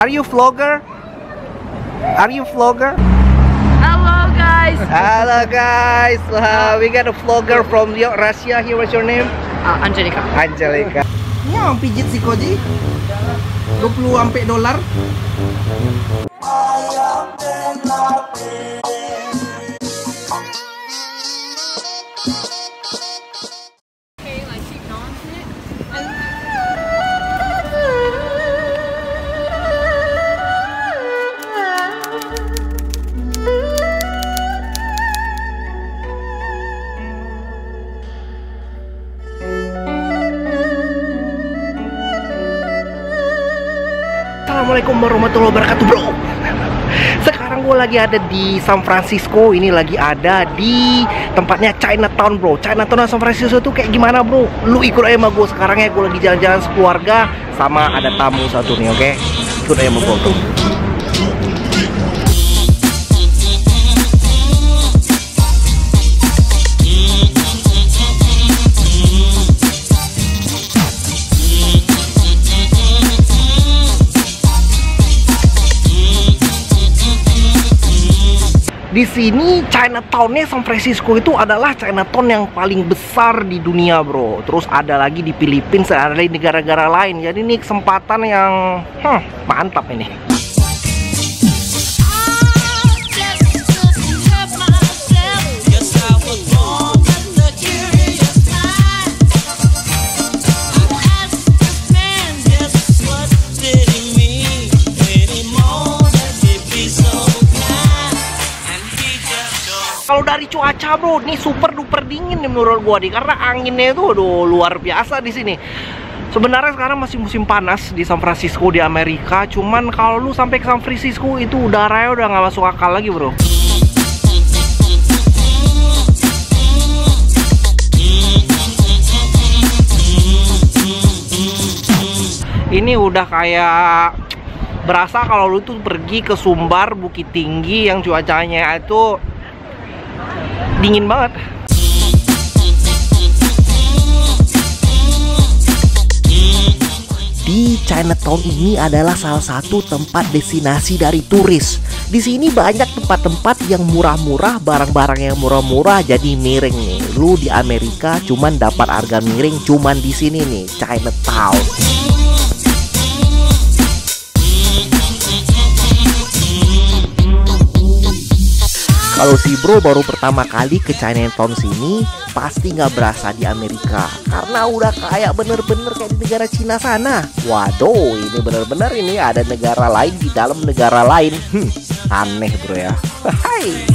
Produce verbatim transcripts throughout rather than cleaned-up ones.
Are you vlogger? Are you vlogger? Hello, guys. Hello, guys. Uh, we got a vlogger from Russia here. What's your name? Uh, Angelica. Angelica. Nyo pijit siko ji. Dua puluh ampek dolar. Assalamualaikum warahmatullahi wabarakatuh, bro. Sekarang gue lagi ada di San Francisco. Ini lagi ada di tempatnya Chinatown, bro. Chinatown San Francisco tuh kayak gimana, bro? Lu ikut aja sama gue sekarang ya. Gue lagi jalan-jalan sekeluarga sama ada tamu satu nih, oke? Ikut aja sama gue, bro. Di sini Chinatown-nya San Francisco itu adalah Chinatown yang paling besar di dunia, bro. Terus ada lagi di Filipina, ada di negara-negara lain. Jadi ini kesempatan yang, hmm, mantap ini. Kalau dari cuaca, bro, ini super duper dingin nih menurut gua nih, karena anginnya itu, aduh, luar biasa di sini. Sebenarnya sekarang masih musim panas di San Francisco, di Amerika. Cuman kalau lu sampai ke San Francisco, itu udaranya udah nggak masuk akal lagi, bro. Ini udah kayak berasa kalau lu tuh pergi ke Sumbar, Bukittinggi, yang cuacanya itu dingin banget. Di Chinatown ini adalah salah satu tempat destinasi dari turis. Di sini banyak tempat-tempat yang murah-murah, barang-barang yang murah-murah, jadi miring nih. Lu di Amerika cuman dapat harga miring cuman di sini nih, Chinatown. Kalau si bro baru pertama kali ke Chinatown sini, pasti nggak berasa di Amerika, karena udah kayak bener-bener kayak di negara Cina sana. Waduh, ini bener-bener ini ada negara lain di dalam negara lain. Hmm, aneh, bro, ya. Hai.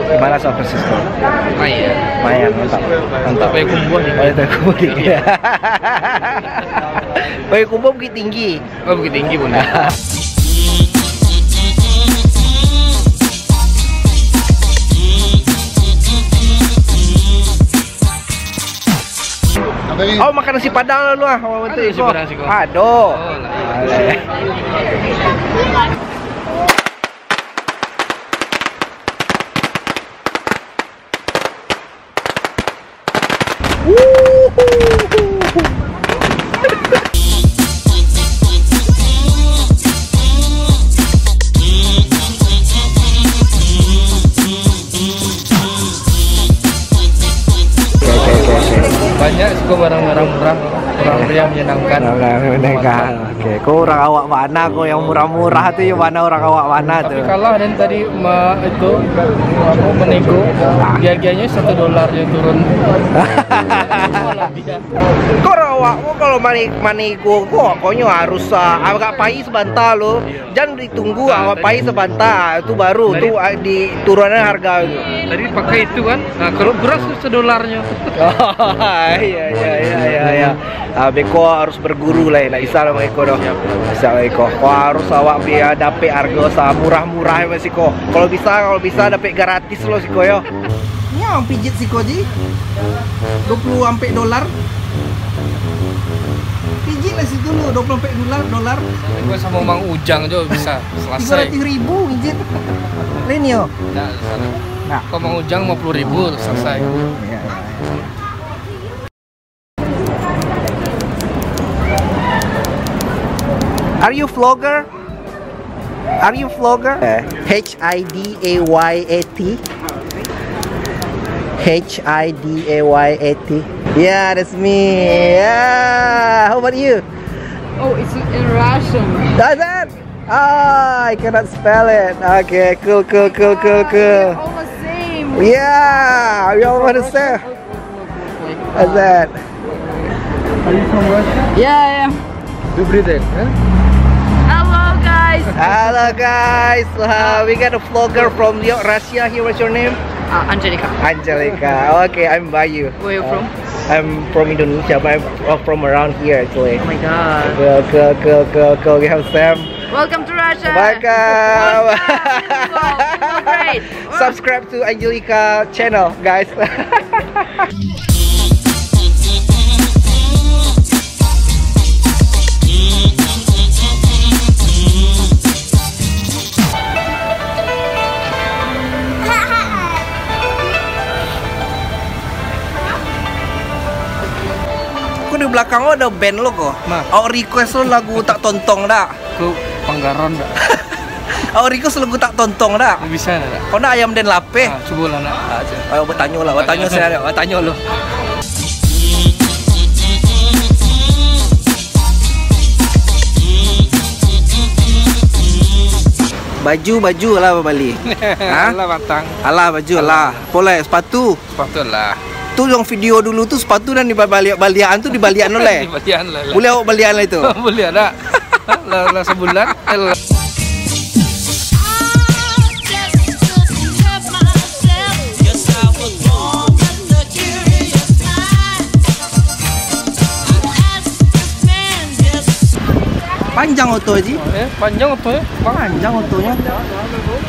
Gimana San Francisco? Lumayan. Lumayan, mantap. Mantap. Payakumbuh tinggi. Oh, itu Payakumbuh tinggi. Payakumbuh Bukittinggi. Oh, Bukittinggi, Bunda. Oh, makan nasi Padang dulu ah. Oh, ada nasi Padang siko. Aduh. Oh, lah. Alah. Oke, oke, oke, oke. Banyak siko barang-barang murah, barang meriah menyenangkan. Barang meriah menyenangkan. Oke, ko urang awak bana ko, yang murah-murah tu, yo bana urang awak bana tu. Tapi kalah den tadi ma-, itu, apo, manego. Harganya satu dolar je turun. Ko urang awak ko kalau mani-, manego ko, pokoknyo harus, ah, agak pai sabanta lo. Jan ditunggu, ah, pai sabanta, tu baru tu, ah, diturunan harga tu. Tadi pakai itu kan, nah, kalau beras tu sedolarnyo. Iya, iya, iya, iya, iya. Ah, beko harus berguru lah, nak bisa lah iko doh. Bisa lah iko. Ko harus awak biar dapek harga samurah-murah masih ko. Kalau bisa, kalau bisa dapek gratis lo siko yo. Nyo pijit siko ji. Dua puluh ampek dolar. Pijit lah situ lu, dua puluh ampek dolar, dolar. Gue sama Mang Ujang jo bisa selesai. Tiga ratus ribu pijit. Lain yo? Nah, sana. Nah. Kalau Mang Ujang lima puluh ribu selesai. Iya, iya, iya. Are you vlogger? Are you vlogger? Eh, H I D A Y A T. H I D A Y A T. Yeah, that's me. Yeah. How about you? Oh, it's in Russian. Does that? Ah, I cannot spell it. Okay, cool, cool, cool, cool, cool. Almost same. Yeah, we all want to say. What's that? Are you from Russia? Yeah, yeah. Добрый день, eh? Hello, guys. Hello, guys. Uh, we got a vlogger from Rio-, Russia here. What's your name? Uh, Angelica. Angelica. Okay, I'm Bayu. Where you from? Uh, I'm from Indonesia, but I'm uh, from around here, actually. Oh my God. Cool, cool, cool, cool, cool. We have Sam. Welcome to Russia. Welcome. Welcome. Great. Subscribe to Angelica channel, guys. Ko di balakang ko ado band lo ko. Nah. Awak request lo lagu Tak Tontong dak? Ko Panggaron dak? Awak request lagu Tak Tontong dak? Bisa dak? Ko nak Ayam Den Lapeh? Ah, cubolah nak. Ah, cu-, ayo, batanyo lah, batanyo saya, batanyo lo. Baju, baju lah babali. Ha? Alah, batang. Alah, baju lah. Polai, sepatu. Sepatu lah. Tu yang video dulu tu, sepatu nan dibaliak-baliakan tu, dibaliakan oleh. Dibaliakan lah, lah. Boleh awak baliakan lah itu? Boleh dak? Lah, lah sebulan. Eh, lah. Panjang oto, Ji. Eh, panjang oto, eh. Panjang otonyo.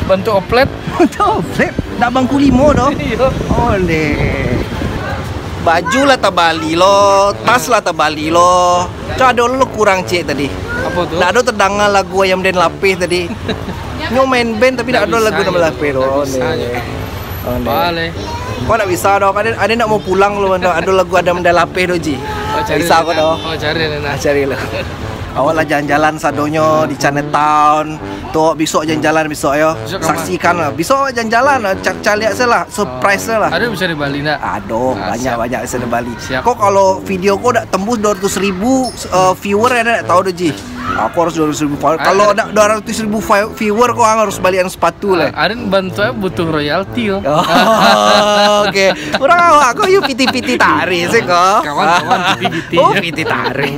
Bantuak oplet. Oplet. Dak bangku limo doh. Iyo. Ondeh. Baju lah tabali lo, tas lah tabali lo. Cak ado lo kurang ciek tadi. Apo tu? Dak ado tadanga lagu Ayam Den Lapeh tadi. Nyo main band tapi dak ado lagu Ayam Den Lapeh tu. Ondeh. Ondeh. Ko dak bisa doh. Ado, ado nak mau pulang lo, ado lagu Ayam Den Lapeh tu, Ji. Oh, cari bisa ko doh. Oh, cari lah. Ah, cari lo. Awak lah jalan-jalan sadonyo di Chinatown. Tu, bisuak jalan-jalan bisuak yo. Bisuak ka ma? Saksikan lah. Bisuak jalan-jalan lah, ca-, caliak se lah, surprise se lah. Ado bisa di Bali ndak? Ado, banyak-banyak bisa di Bali. Siap. Ko kalau video ko dak tembus dua ratus ribu, eh, viewer, ado dak tahu doh, Ji. Aku harus dua ratus ribu viewer. Kalau dak dua ratus ribu vi-, viewer, ko ang harus baliakan sepatu lah. Aden bantuak butuh royalti lo. Oh, oke. Urang awak ko yo piti-piti tarih se ko. Kawan-kawan piti-piti. Oh, piti tarih.